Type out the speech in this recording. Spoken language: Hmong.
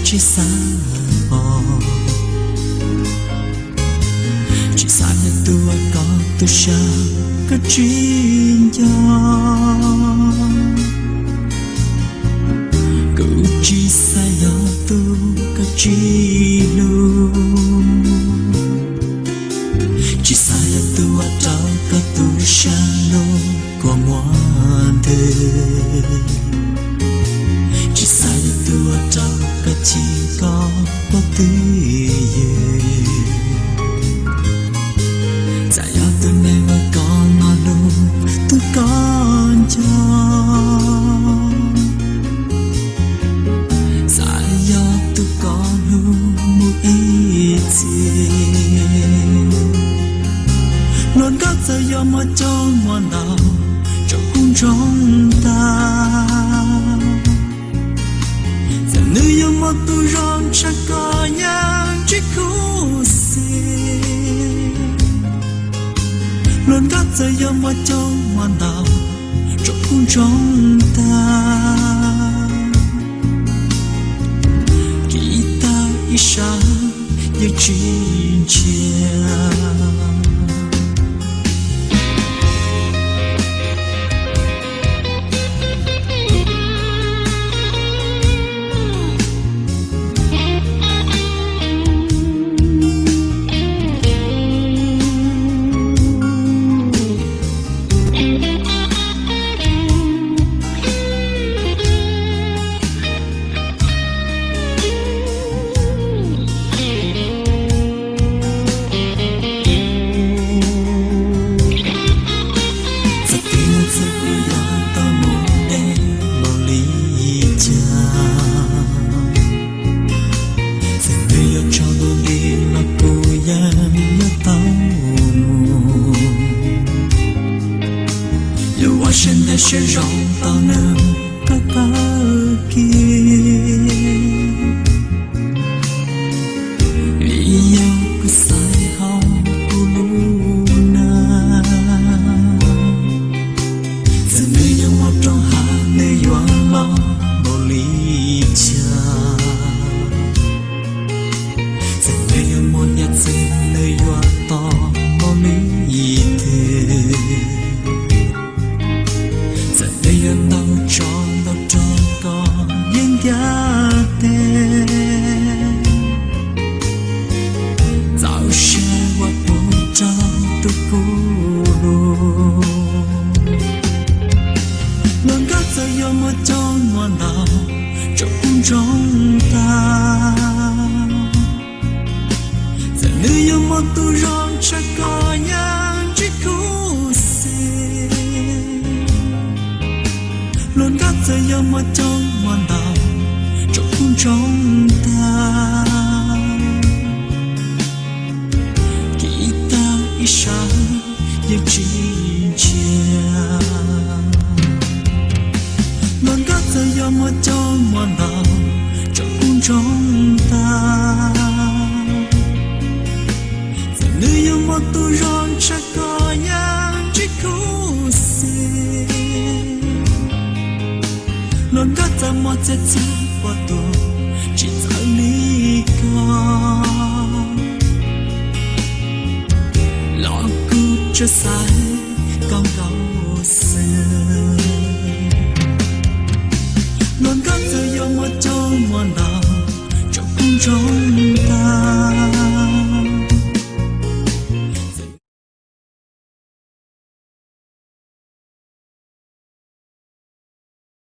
tsis xav os, tsis xav yog tus uas koj tu siab koj tsis nco. Kuv tsis xav yog tus koj tsis hlub, tsis xav yog tus uas rau koj tu siab lub kua muag ntws, tsis xav yog tus uas rau koj chim koj pov twj ywm. Txawm yog tus neeg uas koj mloog lus tus koj nco, txawm yog tus koj hlub mus ib txhis, hluas nkauj txawm yuav muaj coob muaj ntau tso kuv ntsoov tag. Txawm nws yuav muaj tus zoo tshaj koj yeej tsis khuv xim, hluas nkauj txawm yuav muaj coob muaj ntau tso kuv ntsoov tag. Kiv tag ib sab yeej tsis ntsia. Txawm tias txoj kev yuav tau mus deb npaum li cas, txawm nws yuav tsaug ntuj nti los kuv yeej yuav tau mus. Yuav ua siab ntev siab zoo tau nws kawg kawg kiag, vim yog kuv xaiv hauv kuv lub neej. Txawm nws yuav muaj roob hav nws yuav loj npaum li cas, txawm nws yuav muaj nyaj txwv nws yuav to npaum li twg, txawm nws yuav ntau tso ntau rog koj yeej ntiaj teb. Txaus siab ua tus rog tus kub lug, hluas nkauj txawm yuav muaj coob muaj ntau tso kuv ntsoov tag. Txawm nws yuav muaj tus zoo tshaj koj yeej tsis khuv xim, hluas nkauj txawm yuav muaj coob muaj ntau tso kuv ntsoov tag. Kiv tag ib sab yeej tsis ntsia, hluas nkauj txawm yuav muaj coob muaj ntau tso kuv ntsoov tag. Txawm nws yuav muaj tus zoo tshaj koj yeej tsis khuv xim, hluas nkauj txawm muaj txiaj txhab ua tus tsis txawj li koj, los kuv tsuas xaiv koj nkaus xwb. Hluas nkauj txawm yuav muaj coob muaj ntau tso kuv ntsoov